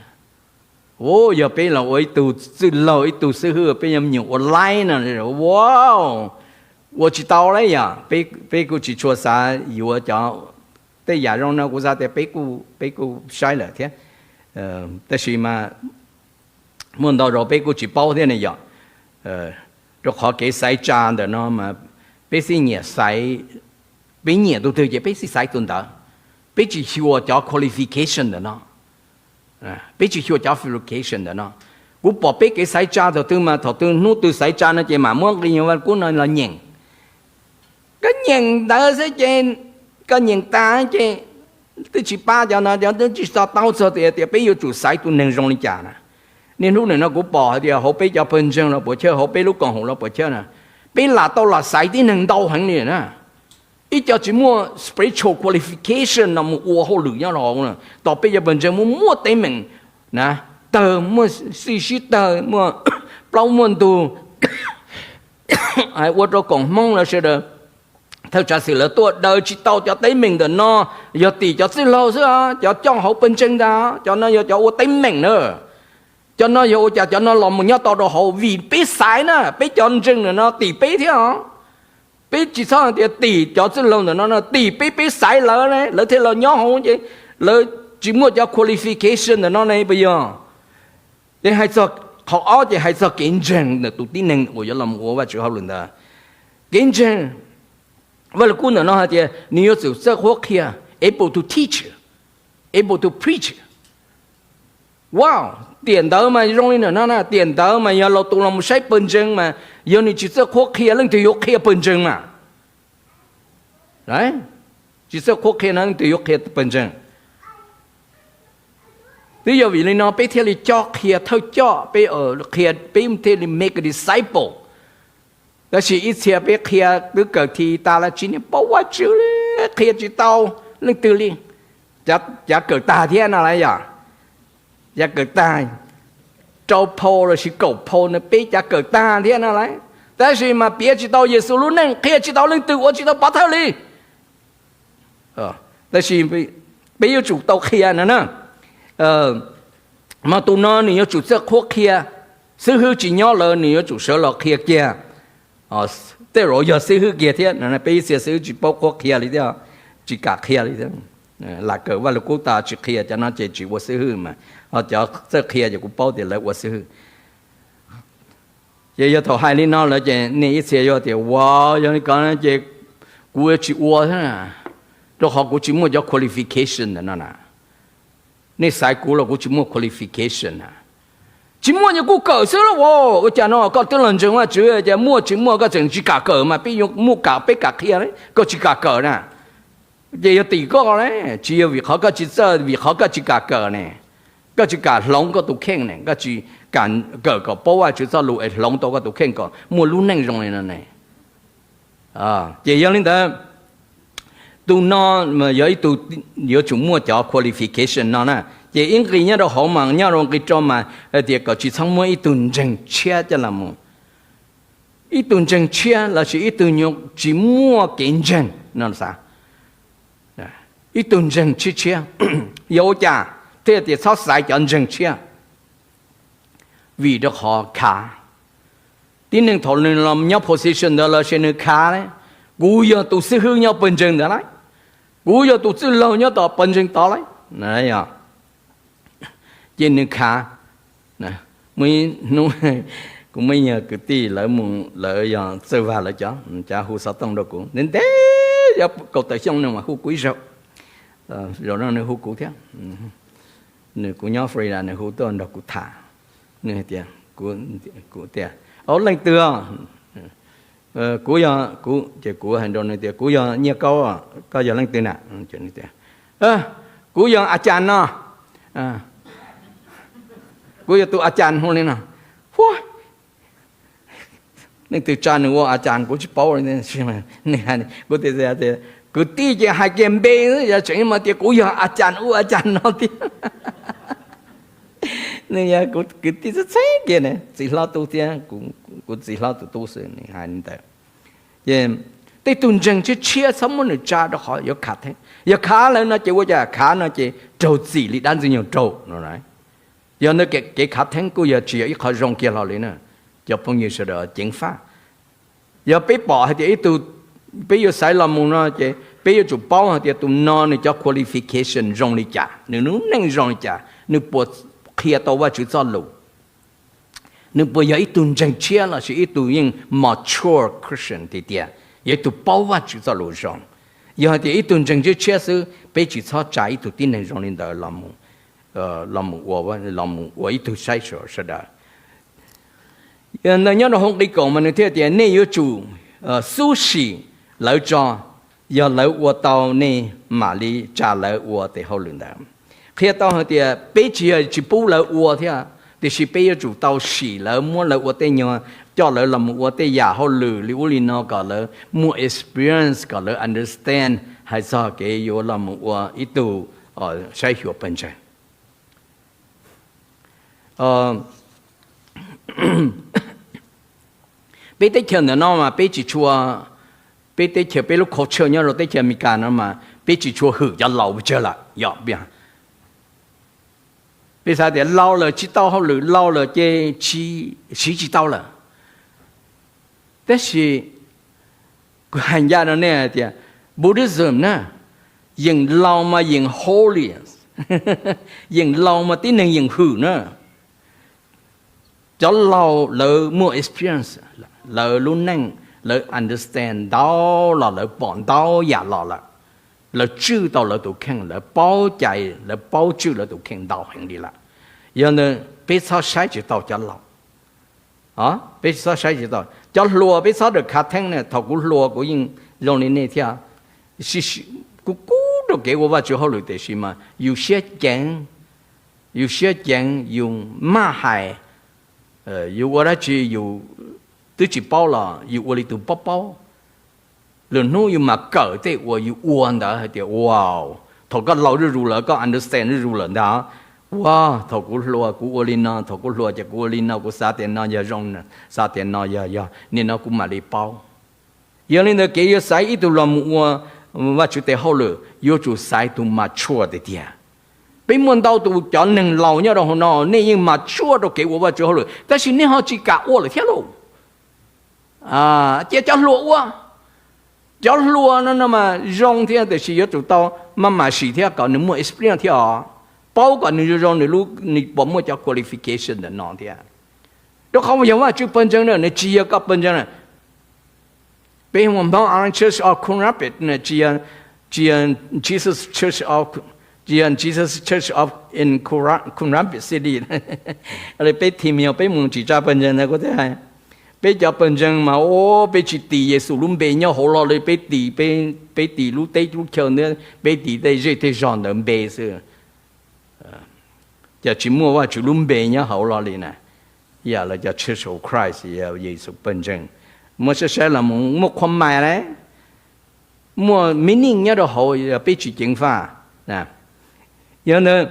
Yog peb los ua ib tug txwj laug, ib tug xib hwb, peb cov me nyuam ua laib no, wow, ua tsis tau lawm yog. Peb kuj tsis tshua xav yuav cov, tej yam zoo no kuv xav tias peb kuj saib lawm thiab, tab sis mas muaj ntau zaus peb kuj tsis paub thiab ne yom. Rau qhov kev xaiv tsa ntawm no mas peb xij nyiam xaiv, peb nyiam tus twg ces peb xij xaiv tus ntawd, peb tsis xyuas cov qualification ntawm no. Peb tsis xyuas cov qualification ntawm no. Kuv pom peb kev xaiv tsa thaum twg mas thaum twg hnub twg xaiv tsa no ces mam muab nqi nyuag vaj kub no los nyeem. Koj nyeem ntawd xwb ces, koj nyeem tas ces twb tsis pab cov no, cov twb tsis to taub txog tias peb yuav tsum xaiv tus neeg zoo li cas na. Niaj hnub nim no kuv pom hais tias hauv peb cov pawg ntseeg los puas chawj, hauv peb lub koom haum los puas chawj na, peb lam tau lam xaiv tib neeg ntau heev li na. Ib co tsis muaj spiritual qualification no mus ua hauj lwm nyob rau hauv, tos peb cov pawg ntseeg muaj muaj teeb meem na, tawg, muaj xib sib tawg, muaj plaub muaj ntug, ua rau koom Hmoob lawv sawv daws, thawj tsav xwm lawv tuaj daws tsis tau cov teeb meem ntawm no. Yog tim cov txwj laug xwb, cov coj hauv pawg ntseeg ntag, cov no yog cov ua teeb meem na. Cov no yog ua cas cov no los mus nyob tau rau hauv? Vim peb xaiv na, peb cov ntseeg ntawm no tim peb thiab os. Peb tsis txhob hais tias tim cov txwj laug ntawm no, no tim peb, peb xaiv lawv, lawv thiaj los nyob hauv ces lawv tsis muaj cov qualification ntawm no ne puas yog? Ces hais txog qhov ob ces hais txog kev ntseeg ntawm tus tib neeg uas yuav los ua Vajtswv hauj lwm ntawd. Kev ntseeg, Vaj Lug Kub ntawm no hais tias nws yuav tsum txawj qhuab qhia, able to teach, able to preach. Wow, tiam ntawd mas zoo li ntawm no na, tiam ntawd mas yog laus tus los mus saib pawg ntseeg mas yog nws tsis txawj qhuab qhia leej twg yuav qhia pawg ntseeg mas? Tsis txawj qhuab qhia no leej twg yuav qhia pawg ntseeg? Twb yog vim li no peb thiaj li cob qhia thawj coj, peb qhia, peb thiaj li make a disciple. Tab sis ib txhia peb qhia twb kawm thim tas los tsis niag paub Vajtswv li, qhia tsis tau leej twg li. Cav kawm tag thiab no las yom, cav kawm tag rau phau los sis kaum phau no peb cav kawm tag thiab no las. Tab sis mas piav tsis tau Yexus lub neej, qhia tsis tau leej twg, ua tsis tau pov thawj li. Tab sis peb yuav tsum tau qhia no na. Mas tus no nws yuav tsum txawj qhuab qhia, xib hwb tsis nyob lawm nws yuav tsum sawv los qhia kiag. Tej zaum yog xib hwb kiag thiab, peb ib txhia xib hwb tsis paub qhuab qhia li thiab, tsis kam qhia li thiab. Lam kawm Vaj Lug Kub tas tsis qhia, cov no ces tsis ua xib hwb mas, ho cov txawj qhia ces kuv paub tias lawv ua xib hwb. Ces yog thaum hais li no lawm ces nej ib txhia yuav tias, ua, yog li ko ces kuv yuav tsis ua thiab, rau qhov kuv tsis muaj cov qualification ntawm no na. Nej xaiv kuv los kuv tsis muaj qualification na. Tsis muaj ces kuj kawm xwb lauj. Ua cas no koj twb los ntseeg Vajtswv, cas muaj tsis muaj koj tseem tsis kam kawm mas peb yuav muaj kam peb kam qhia, koj tsis kam kawm na. Ces yog tim koj ne, tsis yog vim qhov koj tsis txawj, vim qhov koj tsis kam kawm ne. Koj tsis kam hloov koj tus kheej ne, koj tsis kam kawm kom paub Vajtswv txoj lus es hloov tau koj tus kheej kom muaj lub neej zoo li no ne. Ces yog li ntawd, tus no yog ib tug yuav tsum muaj cov qualification no na. Ces ib nqi nyob rau hauv mas nyob rau nqi rau mas hais tias kom tsis txhob muab ib tug ntseeg tshiab coj los mus, ib tug ntseeg tshiab lossis ib tug tsis muaj kev ntseeg no xav. Ib tug ntseeg tshiab tshiab, yog ua cas thiaj tias txhob xaiv cov ntseeg tshiab? Vim rau qhov khav. Tib neeg thaum nws los nyob position ntawd lossis nws khav, kuv yog tus xib hwb nyob pawg ntseeg ntawd lauj, kuv yog tus txwj laug nyob tom pawg ntseeg tod lauj. Ces nws khav. Hnub kuv muaj ib nyuag kwv tij lawv mus, lawv yog txawj vag lawv cov, cav hu xov tooj rau kuv ntev ntev, yog kaum tawm xyoo no mas hu kuv ib zaug. Zaum no nws hu kuv thiab. Nws, kuv nyob Florida nws hu tuaj nrog kuv tham. Nws hais tias, kuv tias, au, leej twg? Kuv yog, kuv ces kuv hais rau nws tias kuv yog Nyiaj Kaub, koj yog leej twg na? Tias kuv yog a cas no, kuv yog tus a cas hu li no. Huab, leej twg tsa nws ua a cas kuv tsis paub. Kuv tias, kwv tij ces hais kiag npe, yog tseem mas tias kuv yog a cas ua a cas no tiag. Nws yog kuv kwv tij txheeb txheeb kiag ne, txiv hlob tub thiab, kuv txiv hlob tus tub xwb, nws hais li ntawd. Ces tej tug ntseeg tshiab tshiab txhob muab nws tsa rau qhov yuav khav theeb. Yog khav lawm no ces ua cas khav no ces raug txim li dab ntxwg nyoog raug no. Yog ntawd kev khav theeb kuj yog tsis yog ib qho zoo kiag hlo li na. Cov phooj ywg sawv daws ceev faj. Yog peb pom hais tias ib tug, peb yuav xaiv los mus no ces peb yuav tsum paub hais tias tus no nws cov qualification zoo li cas, nws lub neej zoo li cas, nws puas qhia tau Vajtswv txoj lus, nws puas yog ib tug ntseeg tshiab lossis ib tug yeej mature Christian tiag tiag, yog ib tug paub Vajtswv txoj lus zoo. Yog hais tias ib tug ntseeg tshiab tshiab xwb, peb tsis txhob tsa ib tug tib neeg zoo li ntawd los mus ua ib tug saib xyuas sawv daws. Nyob rau hauv nqi kaum mas nws thiaj tias nej yuav tsum xub sim lawv tso, yog lawv ua tau nej mam li tsa lawv ua tes hauj lwm ntawd. Qhia tau hais tias peb tsis yog tsis pub lawv ua thiab, tiam sis peb yuav tsum tau sim lawv, muab lawv ua tej nyuag, coj lawv los mus ua tej yam hauj lwm li ub li no kom lawv muaj experience, kom lawv understand hais txog kev yuav los mus ua ib tug saib xyuas pawg ntseeg. Peb teb chaws ntawm no mas peb tsis tshua, peb teb chaws, peb lub culture nyob rau teb chaws Amelikas no mas peb tsis tshua hwm cov laus pes tsawg lawm yom. Peb xav tias laus lawm tsis tau hauj lwm, laus lawm ces siv tsis tau lawm. Tab sis kuv hais ncaj rau nej hais tias Buddhism na, yeem laus mas yeem holy, yeem laus mas tib neeg yeem hwm na. Cov laus lawv muaj experience, lawv lub neej, lawv understand ntau los, lawv pom ntau yam los lawm, lawv tswj tau lawv tus kheej, lawv paub cai, lawv paub tswj lawv tus kheej ntau heev li lawm. Yog ntawd peb txhob saib tsis tau cov laus. Peb txhob saib tsis tau cov hluas, peb txhob rawm khav theeb na. Thaum kuv hluas kuv yeej zoo li nej thiab, kuv kub rau kev ua Vajtswv hauj lwm, tiam sis mas yus siab ceev, yus siab ceev, yus maj hais, yus ua dab tsi yus twb tsis paub los yus ua li tus paub paub. Lwm hnub yus mam kawm tej uas yus ua ntawd hais tias, wow, thaum koj laus zuj zus lawm koj understand zuj zus lawm ntag. Ua, thaum kuv hluas kuv ua li no, thaum kuv hluas ces kuv ua li no, kuv xav tias no yog zoo, xav tias no yog yog, nim no kuv mam li paub. Yog li ntawd kev yuav xaiv ib tug los mus ua Vajtswv tes hauj lwm yuav tsum xaiv tus mature tiag tiag. Peb muaj ntau tus cov neeg laus nyob rau hauv no, nej yeej mature rau kev ua Vajtswv hauj lwm, tab sis nej ho tsis kam ua lawm thiab lauj. Cia cov hluas ua. Cov hluas no no mas zoo thiab, tiam sis yuav tsum tau maj mam sim thiab kom nws muaj experience thiab os, paub kom nws zoo zoo, nws puas muaj cov qualification ntawm no thiab. Rau qhov yog Vajtswv pawg ntseeg na, nws tsis yog koj pawg ntseeg na. Peb hu ua Mount Olive Church of Coon Rapids, tsis yog Jesus Church of, tsis yog Jesus Church of in Coon Rapids City. Peb thim yog peb mus tsis tsa pawg ntseeg ntag kuv thiaj hais. Peb cov pawg ntseeg mas, o, peb tsis tis Yexus lub npe nyob hauv lo li, peb tis, peb tis lub teb lub chaw ntawd, peb tis tej zej tej zog ntawd npe xwb. Ces tsis muaj Vajtswv lub npe nyob hauv lo li na. Yam los cov Church of Christ, Yexus pawg ntseeg, muab saib saib los muaj qhua mais la, muaj meaning nyob rau hauv, peb tsis ceev faj. Yog ntawd,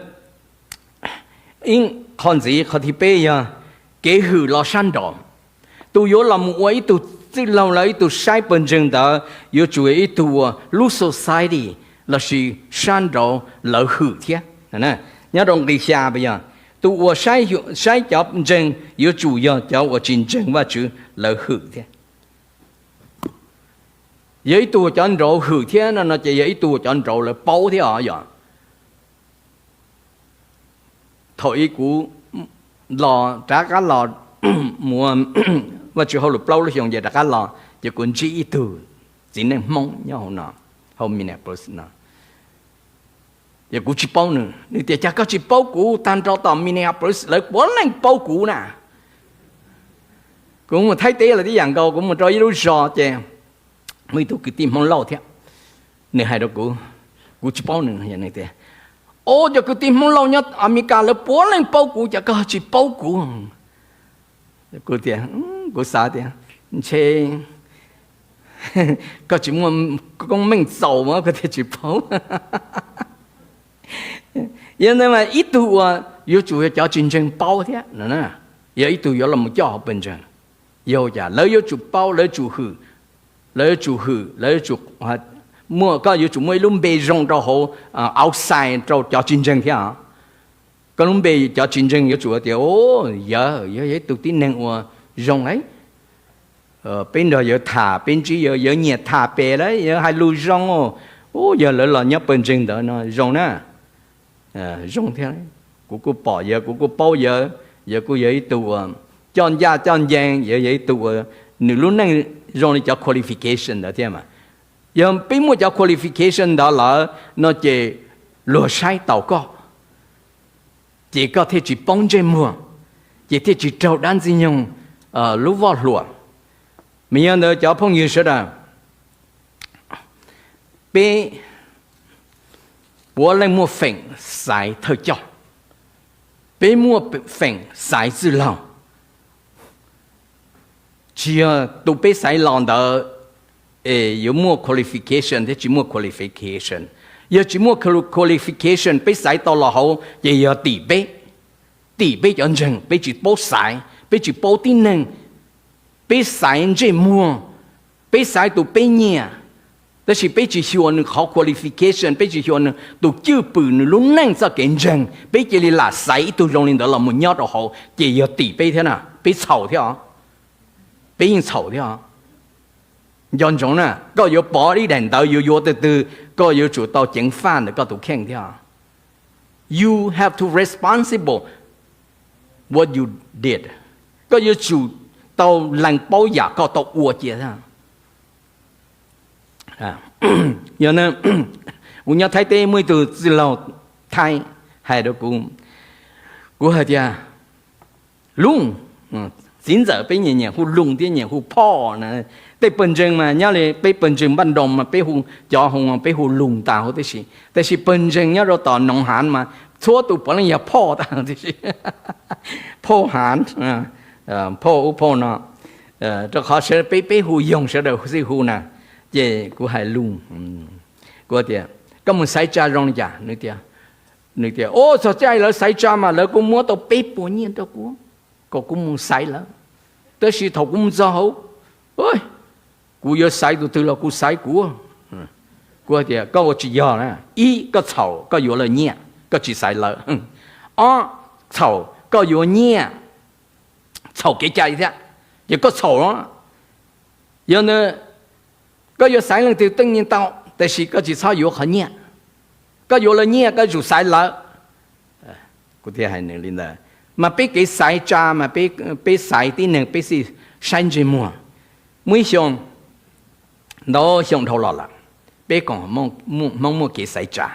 qhov ntxiv, qhov thib peb yog kev hwm los sab nraud. Tus yuav los mus ua ib tug txwj laug los ib tug saib pawg ntseeg ntawd yuav tsum yog ib tug uas lub society lossis sab nraud lawv hwm thiab. Nyob rau nqi xya yog tus uas saib cov ntseeg yuav tsum yog cov uas tsis ntseeg Vajtswv lawv hwm thiab. Yog ib tug uas cov nraud hwm thiab no no ces yog ib tug uas cov nraud lawv paub thiab os yom. Thaum ub kuv los rov qab los mus ua Vajtswv hauj lwm plaub lub xyoo ces rov qab los ces kuv ntsib ib tug txiv neej Hmoob nyob hauv no, hauv Minneapolis no. Ces kuv tsis paub nws, nws tias cas koj tsis paub kuv, tag nrho tom Minneapolis lawv puav leej paub kuv na. Kuv mus Thaib teb los tib yam nkaus, kuv mus rau ib lub zos ces muaj ib tug kwv tij Hmoob Lauj thiab, nws hais rau kuv, kuv tsis paub nws, nws tias, o, cov kwv tij Hmoob Lauj nyob Amelikas lawv puav leej paub kuv, cas koj tsis paub kuv? Kuv tias, kuv xav tias ntshe koj tsis muaj koob meej txaus mas koj thiaj tsis paub. Yog ntawd mas ib tug uas yuav tsum yog cov tsis ntseeg paub thiab, yog ib tug yuav los mus coj hauv pawg ntseeg. Yog cas lawv yuav tsum paub, lawv tsum hwm, lawv yuav tsum hwm, lawv yuav tsum muaj, koj yuav tsum muaj ib lub npe zoo rau hauv outside rau cov tsis ntseeg thiab. Koj lub npe cov tsis ntseeg yuav tsum tias, o, yog, yog ib tug tib neeg uas zoo lauj. peb nrog yawg tham, peb ntsib yawg, yawg nyiam tham pem lawm, yawg hais lus zoo, u, yog lawv los nyob pawg ntseeg ntawd no zoo na. Zoo thiab, kuv kuj pom yawg, kuv kuj paub yawg, yawg kuj yog ib tug uas coj ncaj coj ncees, yawg yog ib tug uas nws lub neej zoo li cov qualification ntawd thiab mas. Yog peb muaj cov qualification ntawd lawm no ces luag saib taus koj, ces koj thiaj tsis poob ntsej muag, ces thiaj tsis raug dab ntxwg nyoog lub voj hlua. Mas yog ntawd cov phooj ywg sawv daws, peb puav leej muaj feem xaiv thawj coj, peb muaj feem xaiv txwj laug. Tsis yog tus peb xaiv los ntawd es yuav muaj qualification thiab tsis muaj qualification. Yog tsis muaj qualification peb xaiv tau los hauv ces yog tim peb, tim peb cov ntseeg, peb tsis paub xaiv, peb tsis paub tib neeg, peb xaiv ntsej muag, peb xaiv tus peb nyiam, tab sis peb tsis xyuas nws qhov qualification, peb tsis xyuas nws tus cwj pwm, nws lub neej txoj kev ntseeg, peb cia li lam xaiv ib tug zoo li ntawd los mus nyob rau hauv ces yog tim peb thiab na, peb txhaum thiab os. Peb yeej txhaum thiab os. Nco ntsoov na, koj yuav pov ib daim ntawv yuav yuav twg twg, koj yuav tsum tau ceev faj ntawm koj tus kheej thiab os. You have to responsible what you did. Koj yuav tsum tau lees paub yam koj tau ua cia thiab. Yog, kuv nyob Thaib teb muaj ib tug txwj laug Thaib hais rau kuv, kuv hais tias, Loos, txiv ntxawm peb nyiam nyiam hu Loos thiab nyiam hu Phoj na. Tej pawg ntseeg mas nyob li peb pawg ntseeg npaj nroos mas peb hu, cov hu peb hu Loos tas huv tib si, tab sis pawg ntseeg nyob rau tom Noov Haav mas txhua tus puav leej yog Phoj tas huv tib si. Phoj Haav, Phoj ub Phoj no, rau qhov sawv peb peb hu yoog sawv daws xij hu na. Ces kuv hais Loos, kuv tias, Koj mus xaiv tsa zoo li cas? Nws tias, Nws tias, O, txog caij lawv xaiv tsa mas lawv kuj muab tau peb puas nyiaj rau kuv kom kuv mus xaiv lawv. Tab sis thaum kuv mus txog hauv, kuv yuav xaiv tus twg los kuv xaiv kuv. Kuv tias, Koj ua tsis yog na. Ib, koj txhaum, koj yuav lawv nyiaj, koj tsis xaiv lawv. Ob, txhaum, koj yuav nyiaj, txhaum kev cai thiab, ces koj txhaum. Yog ntawd, koj yuav xaiv leej twg teej nyiaj tau, tab sis koj tsis txhob yuav qhov nyiaj. Koj yuav lawv nyiaj, koj yuav tsum xaiv lawv. Kuv thiaj hais nws li ntawd. Mas peb kev xaiv tsa mas peb xaiv tib neeg peb xij saib ntsej muag. Muaj ib xyoo, ntau xyoo dhau los lawm, peb koom Hmoob muaj kev xaiv tsa.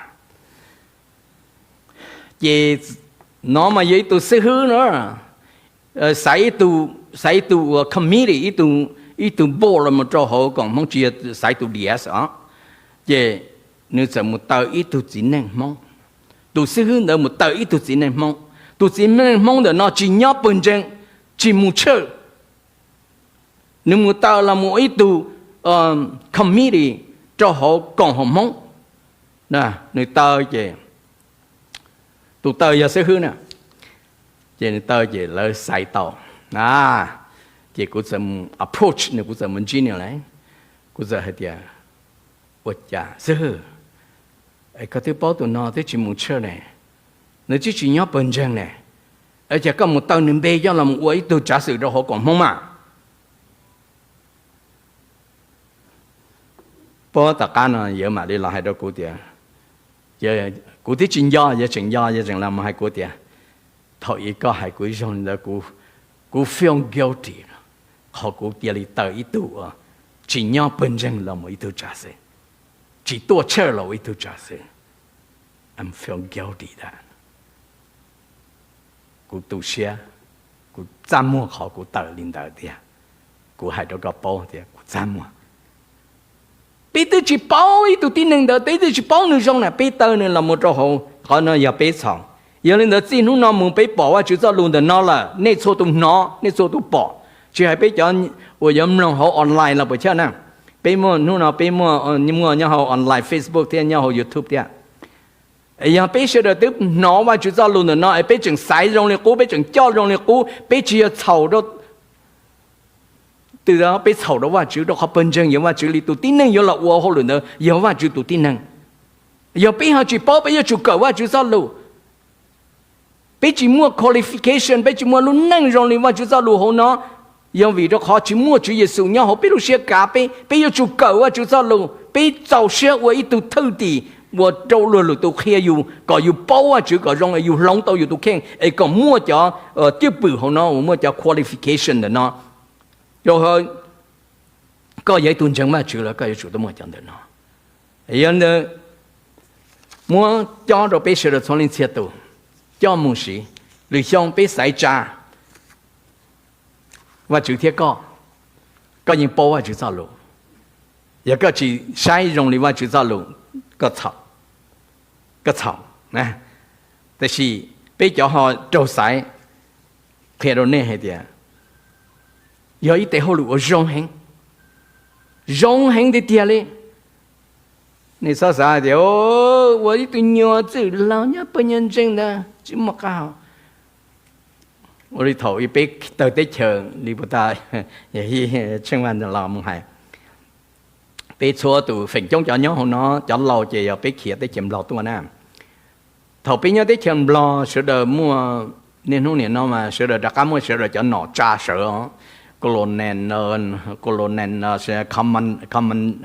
Ces no mas yog ib tug xib hwb no, xaiv ib tug, xaiv ib tug uas committee, ib tug board los mus rau hauv koom Hmoob, tsis yog xaiv tus dias os. Ces nws txawm mus taw ib tug txiv neej Hmoob. Tus xib hwb ntawd mus taw ib tug txiv neej Hmoob. Tus txiv neej Hmoob ntawm no tsis nyob pawg ntseeg, tsis mus church. Nws mus taw los mus ib tug committee rau hauv koom haum Hmoob. Nws taw ces, tus taw yog xib hwb na, ces nws taw ces lawv xaiv tau. Ces kuv txawm mus approach nws, kuv txawm mus ntsib nws lawm. Kuv txawm hais tias, Ua cas xib hwb, koj twb paub tus no twb tsis mus church ne, nws twb tsis nyob pawg ntseeg ne, es cas koj mus taw nws npe coj los mus ua ib tug tsav xwm rau hauv koom Hmoob mas? Puag tom qab no yawg mam li los hais rau kuv tias, kuv twb tsis nco, yawg tseem nco, yawg tseem los mus hais kuv tias, Thaum ub koj hais kuv zoo li ntawd, kuv feel guilty qhov kuv cia li taw ib tug uas tsis nyob pawg ntseeg los mus ib tug tsav xwm, tsis tuaj church los ua ib tug tsav xwm. I'm feel guilty that. Kuv tu siab, kuv txaj muag qhov kuv taw li ntawd tiag. Kuv hais rau koj paub tias kuv txaj muag. Peb twb tsis paub ib tug tib neeg ntawd, peb twb tsis paub nws zoo na, peb taw nws los mus rau hauv qhov no yog peb txhaum. Yog li ntawd txij hnub no mus peb pom Vajtswv txoj lus ntawm no lawm, nej txhua tus hnov, nej txhua tus pom, tsis hais peb cov uas yuav mloog hauv online los puas chawj na. Peb muaj, hnub no peb muaj, muaj nyob hauv online, Facebook thiab nyob hauv YouTube thiab. Yog peb sawv daws twb hnov Vajtswv txoj lus ntawm no es peb tseem xaiv zoo li qub, peb tseem coj zoo li qub, peb tsis yog txhaum rau twg, peb txhaum rau Vajtswv, rau qhov pawg ntseeg yog Vajtswv li, tus tib neeg yuav los ua hauj lwm ntawd yog Vajtswv tus tib neeg. Yog peb ho tsis paub, peb yuav tsum kawm Vajtswv txoj lus. Peb tsis muaj qualification, peb tsis muaj lub neej zoo li Vajtswv txoj lus hauv no, Yog vim rau qhov tsis muaj Tswv Yexus nyob hauv peb lub siab kav, peb, peb yuav tsum kawm Vajtswv txoj lus, peb txaus siab ua ib tug thwj tim uas rau luag lwm tus qhia yus, kom yus paub Vajtswv kom zoo, yus hloov tau yus tus kheej, es kom muaj cov cwj pwm hauv no uas muaj cov qualification ntawm no. Rau qhov koj yog ib tug ntseeg Vajtswv los koj yuav tsum tau muaj cov ntawm no. Yog ntawd, muab cob rau peb sawv daws txhua leej txhia tus, coj mus siv. Lwm xyoo peb xaiv tsa Vajtswv thiab koj, koj yeej paub Vajtswv txoj lus. Yog koj tsis saib zoo li Vajtswv txoj lus, koj txhaum. Tab sis peb cov ho raug xaiv qhia rau nej hais tias yog ib tes hauj lwm uas zoo heev, zoo heev tiag tiag li. Nej txhob xav hais tias ua ib tug nyuag txwj laug nyob pawg nyuag ntseeg ntawd tsis muaj qab hau. Ua li thaum peb tawg teb chaws li puas tas, tsheej vaj los mus hais, peb txhua tus feem coob cov nyob hauv no, cov laus ces yog peb khiav teb chaws Nplog tuaj na. Thaum peb nyob teb chaws Nplog sawv daws muaj, niaj hnub nim no mas sawv daws rov qab muaj sawv daws cov nom tsa sawv, colonel, colonel,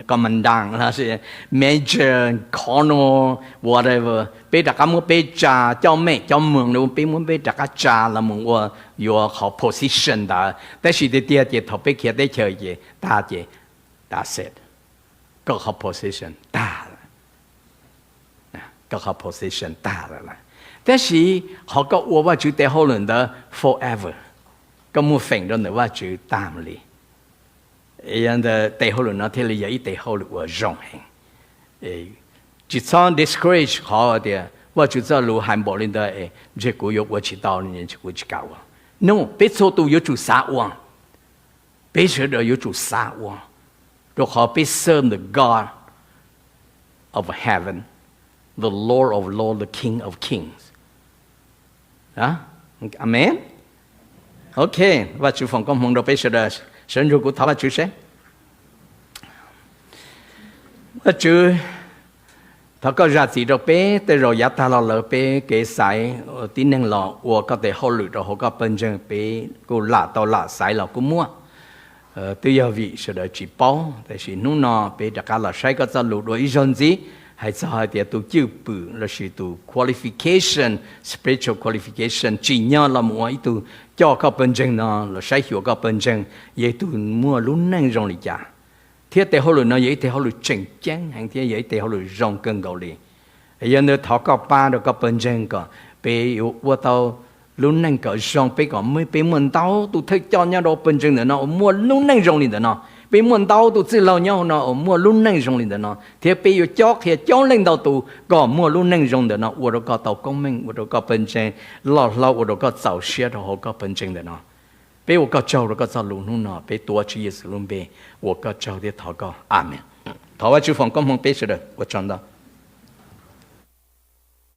commandant, major, colonel, whatever, peb rov qab muab peb tsa, coj mej coj moog, peb muab peb rov qab tsa los mus ua yuav qhov position ntawd. Tab sis tiag tiag ces thaum peb khiav teb chaws ces tag ces, that's it, koj qhov position tag lawm. Koj qhov position tag lawm lawm. Tab sis qhov koj ua Vajtswv tes hauj lwm ntawd forever, koj muaj feem rau ntawm Vajtswv tag mus li. Yog ntawd tes hauj lwm no thiaj li yog ib tes hauj lwm uas zoo heev. Tsis txhob discourage qhov tias Vajtswv txoj lus hais npaum li ntawd es ntshe kuv yuav ua tsis tau, ntshe kuv tsis kam ua. No, peb txhua tus yuav tsum xav ua. Peb sawv daws yuav tsum xav ua, rau qhov peb serve the God of heaven, the Lord of lords, the King of kings. Amen. Ok, Vajtswv foom koob hmoov rau peb sawv daws. Sawv ntsug kuv thov Vajtswv seb. Vajtswv, thov koj zam txim rau peb tej zaum yav tag los lawm peb kev xaiv tib neeg los ua koj tes hauj lwm rau hauv koj pawg ntseeg, peb kuj lam tau lam xaiv los kuj muaj. Twb yog vim sawv daws tsis paub, tab sis hnub no peb rov qab los saib koj txoj lus dua ib zaug ntxiv, hais txog hais tias tus cwj pwm lossis tus qualification, spiritual qualification tsim nyog los mus ua ib tug coj koj pawg ntseeg no los saib xyuas koj pawg ntseeg yog ib tug muaj lub neej zoo li cas. Thiab tes hauj lwm no yog ib tes hauj lwm tseem ceeb heev thiab yog ib tes hauj lwm zoo kawg nkaus li. Yog ntawd thov koj pab rau koj pawg ntseeg kom peb yuav ua tau lub neej kom zoo, peb kom peb muaj ntau tus thawj coj nyob rau pawg ntseeg ntawm no uas muaj lub neej zoo li ntawm no. Peb muaj ntau tus txwj laug nyob hauv no uas muaj lub neej zoo li ntawm no, thiab peb yuav cob qhia coob leej ntau tus kom muaj lub neej zoo ntawm no, ua rau koj tau koob meej, ua rau koj pawg ntseeg loj hlob, ua rau koj txaus siab rau hauv koj pawg ntseeg ntawm no. Peb ua koj tsaug rau koj txoj lus hnub no, peb tuav Tswv Yexus lub npe ua koj tsaug thiab thov koj. Amen. Thov Vajtswv foom koob hmoov peb sawv daws, ua tsaug ntau.